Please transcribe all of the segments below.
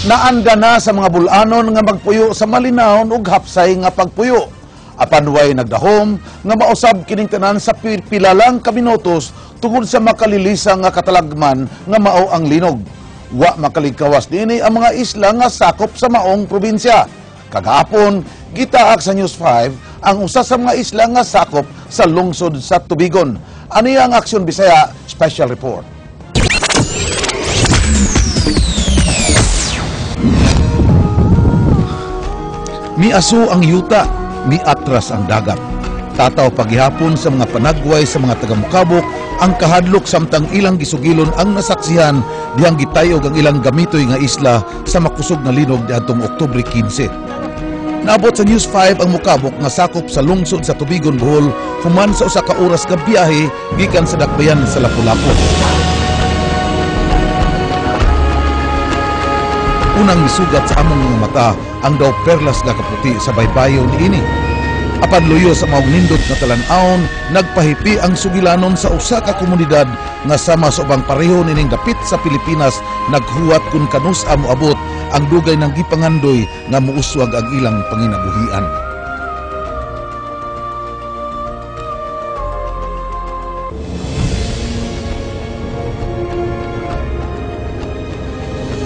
Naanda na sa mga bulanon nga magpuyo sa malinawon ug hapsay nga pagpuyo. Apan way nagdahom nga mausab kining tanan sa pila lang ka minutos tungod sa makalilisa nga katalagman nga mao ang linog. Wa makaligkawas niini ang mga isla nga sakop sa maong probinsya. Kagahapon, gitaak sa News 5 ang usa sa mga isla nga sakop sa lungsod sa Tubigon. Ani ang Aksyon Bisaya Special Report. Miaso ang yuta, miatras ang dagat. Tataw paghihapon sa mga panagway sa mga taga-Mukabok ang kahadlok samtang ilang gisugilon ang nasaksihan dihang gitayog ang ilang gamitoy nga isla sa makusog nga linog niadtong Oktubre 15. Naabot sa News 5 ang Mukabok nga sakop sa lungsod sa Tubigon, Bohol, human sa usa ka oras ka biyahe gikan sa dakbayan sa Lapu-Lapu. Unang misugat sa among mga mata ang daw perlas nga kaputi sa baybayon niini. Apan luyo sa maong nindot nga talan-awon, nagpahipi ang sugilanon sa usa ka komunidad nga sama sa ubang pareho nining dapit sa Pilipinas naghuwat kung kanus-a moabot ang dugay ng gipangandoy nga muuswag ang ilang panginabuhian.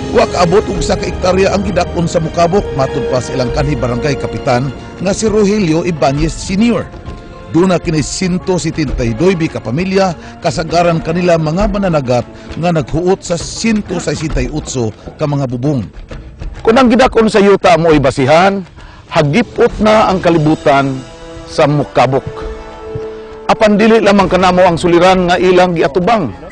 Wa kaabot og usa ka ektarya ang gidakon sa Mukabok matud pa sa ilang kanhi barangay kapitan nga si Rogelio Ibanez Sr. Duna kini 179 ka pamilya, kasagaran kanila mga mananagat nga naghuot sa 168 ka mga bubong. Kung ang gidakon sa yuta mo ay basihan, hagipot na ang kalibutan sa Mukabok. Apan dili lamang kanamo ang suliran nga ilang giatubang.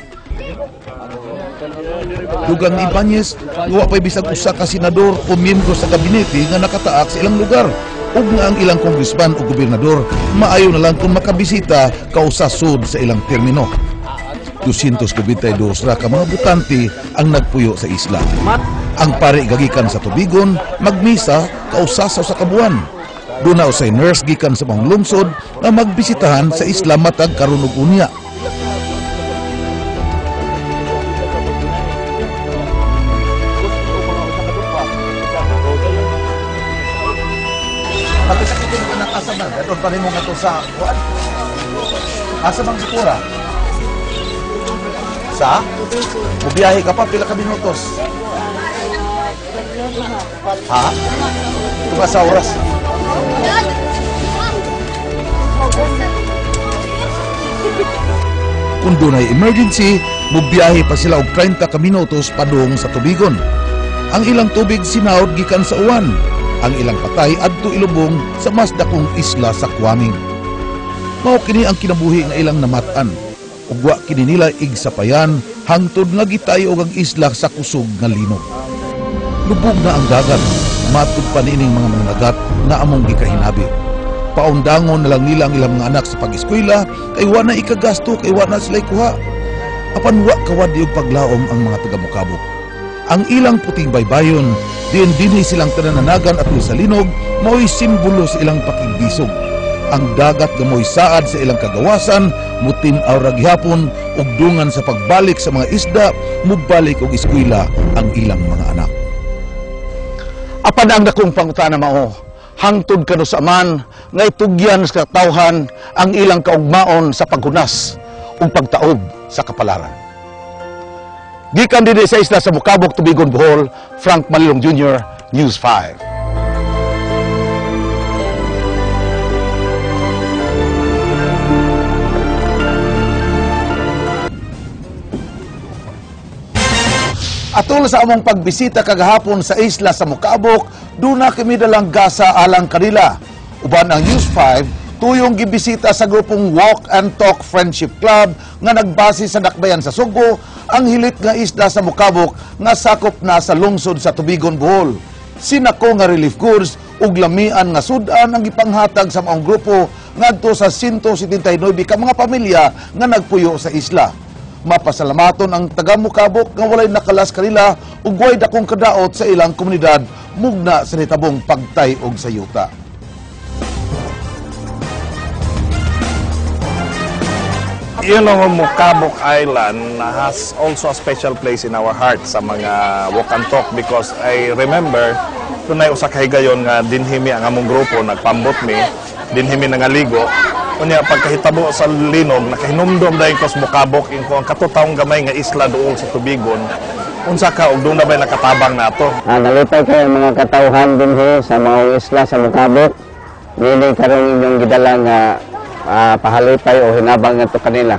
Dugang ni Ibanez, wa pa'y bisag usa ka senador o miyembro sa gabinete nga nakataak sa ilang lugar ug nga ang ilang kongresman o gobernador maayo na lang kung makabisita kausa sud sa ilang termino. 292 ra ka mga butante ang nagpuyo sa isla. Ang pari gagikan sa Tubigon, magmisa kausa sa usa ka buwan. Duna usay nurse gikan sa mga lungsod nga magbisitahan sa isla matag karon ug unya. Asa man? Doon pa rin mo nga to sa kuan? Asa bang sikura? Sa? Mubiyahe ka pa, pila ka minutos? Ha? Ito ba sa oras? Kung doon ay emergency, mubiyahe pa sila og 30 ka minutos padung sa Tubigon. Ang ilang tubig sinawd gikan sa uwan. Ang ilang patay adto ilubong sa mas dakong isla sa Kwaming. Mao kini ang kinabuhi nga ilang namat-an. Ug wa kini nila igsapayan hangtod nga gitayo ang isla sa kusog nga linog. Lubog na ang dagat, matud pa niining mga mananagat nga among gikahinabi. Paundangon na lang nila ang ilang mga anak sa pag-eskwela kay wa na ikagasto, kay wa na sila ikuha. Apan wa kawad og paglaom ang mga taga-Mukabok. Ang ilang puting baybayon, diin dinhi silang tanananagan at sa linog, mao'y simbolo sa ilang pakigbisog. Ang dagat nga mo'y saad sa ilang kagawasan, mutin-aw ra gihapon ug dungan sa pagbalik sa mga isda, mubalik og eskwela ang ilang mga anak. Apan ang dakong pangutana mao, hangtod kanu sa man nga itugyan sa katawhan ang ilang kaugmaon sa paghunas ug pagtaob sa kapalaran. Gikan dinhi sa isla sa Mukabok, Tubigon, Bohol, Frank Malilong Jr., News 5. Atol sa among pagbisita kagahapon sa isla sa Mukabok, duna kami dalang gasa alang kanila. Uban ang News 5, tuyong gibisita sa grupong Walk and Talk Friendship Club nga nagbase sa dakbayan sa Sugo, ang hilit nga isla sa Mukabok nga sakop na sa lungsod sa Tubigon, Bohol. Sinako nga relief goods ug lamian nga sud-an ang gipanghatag sa maong grupo ngadto sa 179 ka mga pamilya nga nagpuyo sa isla. Mapasalamaton ang taga-Mukabok nga walay nakalas kanila ug way dakong kadaot sa ilang komunidad mugna sa nitabong pagtay-og sa yuta. Mocabog Island has also a special place in our heart sa mga walk and talk because I remember dunay usa ka higayon nga dinhi mi ang among grupo nagpambot mi, dinhi mi nangaligo. Unya pagkahitabo sa linog, nakahinumdom dayon ko sa Mocabog, ko ang katutawong gamay nga isla duol sa tubigon. Unsa ka og doon na ba'y nakatabang nato? Nalipay kayo mga katawhan dinhi sa mga isla sa Mocabog. Niini karon inyong gidala nga pahalipay o hinabang ngadto kanila.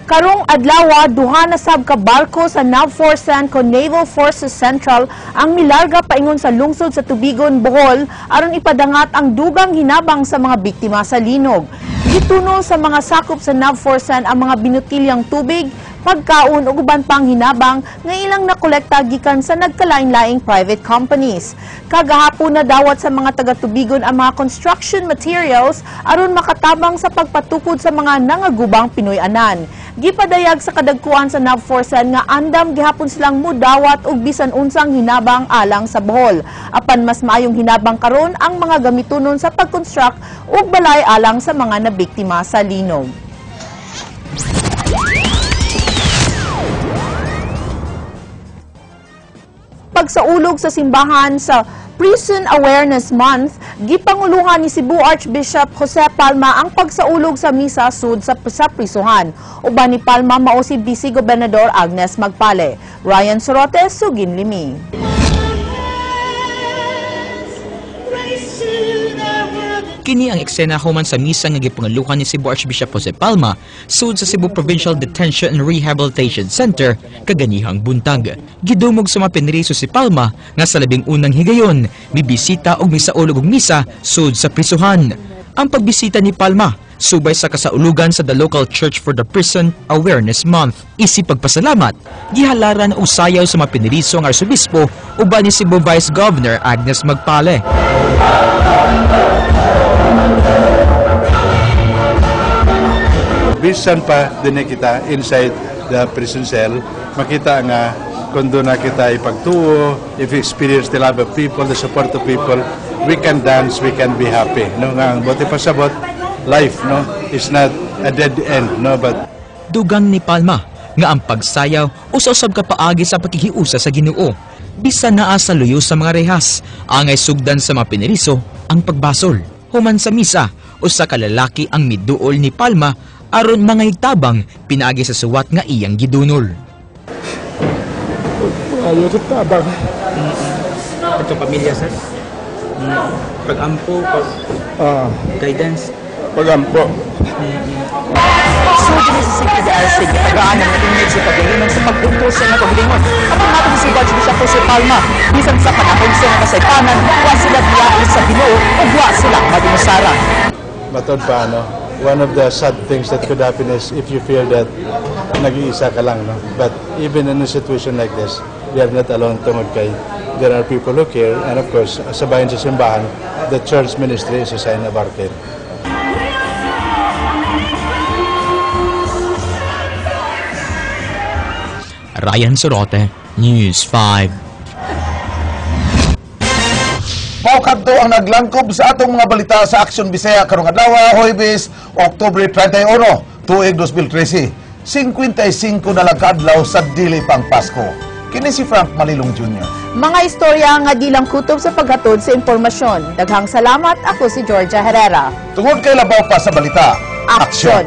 Karong adlaw, duha na sab ka barko sa NAVFOR CENTCOM Naval Forces Central ang milarga paingon sa lungsod sa Tubigon, Bohol aron ipadangat ang dugang hinabang sa mga biktima sa linog. Gituno sa mga sakop sa NAVFOR CEN ang mga binutilyang tubig, pagkaon ug uban pang hinabang nga ilang nakolekta gikan sa nagkalain-laing private companies. Kagahapon na dawat sa mga taga-Tubigon ang mga construction materials aron makatabang sa pagpatukod sa mga nangagubang Pinoy-anan. Gipadayag sa kadagkuan sa NAVFOR CEN nga andam gihapon silang mudawat og bisan unsang hinabang alang sa Bohol. Apan mas maayong hinabang karon ang mga gamitunon sa pag-construct ug balay alang sa mga nabiktima sa linog. Pagsaulog sa simbahan sa Prison Awareness Month, gipanguluhan ni Cebu Archbishop Jose Palma ang pagsaulog sa misa sud sa prisuhan. Uban ni Palma mao si Vice Gobernador Agnes Magpale. Ryan Sorote, Sugin Limi. Kini ang eksena human sa misa nga gipanguluhan ni Cebu Archbishop Jose Palma sud sa Cebu Provincial Detention and Rehabilitation Center kaganihang buntag. Gidumog sa mga pinriso si Palma nga sa 11 higayon mibisita og misaulog og misa sud sa prisuhan. Ang pagbisita ni Palma subay sa kasaulugan sa the local church for the Prison Awareness Month. Isip pagpasalamat, gihalaran og sayaw sa mga pinriso ang arsobispo uban ni Cebu Vice Governor Agnes Magpale. Bisan pa din kita inside the prison cell, makita nga kung doon na kita ipagtuo, if you experience the love of people, the support of people, we can dance, we can be happy. No, nga ang bote pasabot, life, no, is not a dead end, no, but dugang ni Palma nga ang pagsayaw usa-usab ka paagi sa pakikiusa sa Ginoo. Bisan naa sa luyo sa mga rehas, angay sugdan sa mga piniriso ang pagbasol. Human sa misa, usa ka lalaki ang miduol ni Palma aron mangahigtabang pinaagi sa suwat nga iyang gidunol. Ayaw sa tabang. Pagkapamilya, sir? Pag-ampo, pag-guidance? Pag-ampo. Sud ni sa CPDRC, gitagaan ang image sa paglingon sa pagdugto sa mga paglingon. Apan matod si Archbishop Jose Palma, bisan sa panahon sa mga kasaypanan, wa sila biyahe sa Ginoo ug wa sila madinusara. Matod pa, no? One of the sad things that could happen is if you feel that nag-iisa ka lang, no? But even in a situation like this, we are not alone tungod kay there are people who care, and of course, sa bayan sa simbahan, the church ministry is a sign of our care. Ryan Sorote, News 5. Mao kadto ang naglangkob sa atong mga balita sa Aksyon Bisaya karong adlaw, Huwebes, Oktubre 31, tuig 2013. 55 na lang kaadlaw sa dili pang Pasko. Kini si Frank Malilong Jr. Mga istorya nga di lang kutob sa paghatod sa impormasyon. Daghang salamat, ako si Georgia Herrera. Tungod kay labaw pa sa balita, Aksyon!